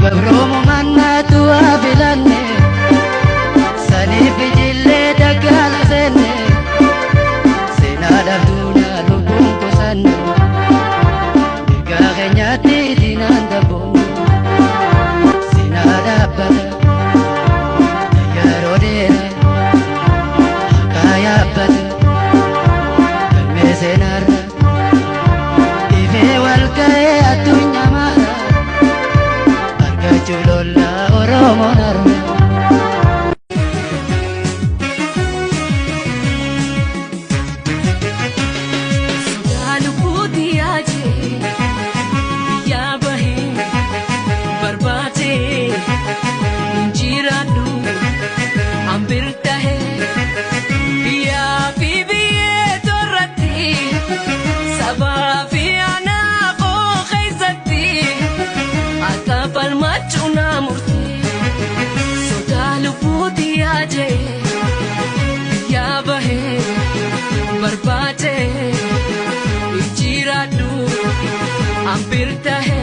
Gabroomu mannaa du'aa filanne, saniif ijillee daggaala seenne, seenaa dhabduudha lubbuun kusanne, mirgaa keenyaatti diinaan dabboonne, seenaa dhaabbata yeroo dheeraa haqaa yaabbata galmee seenaarra ifee wal ga'ee addunyaa maara argachuu lolla Oromoon har'a. Sodaa lubbuuti yaajee biyyaa bahee barbaadee injiraadhu hambir tahee biyyaa fi biyyee torratti sabaa fi aanaa koo keessatti akka falmachuu naa murtee. Sodaa lubbuuti yaajee biyyaa bahee barbaadee injiraadhu hambir tahee.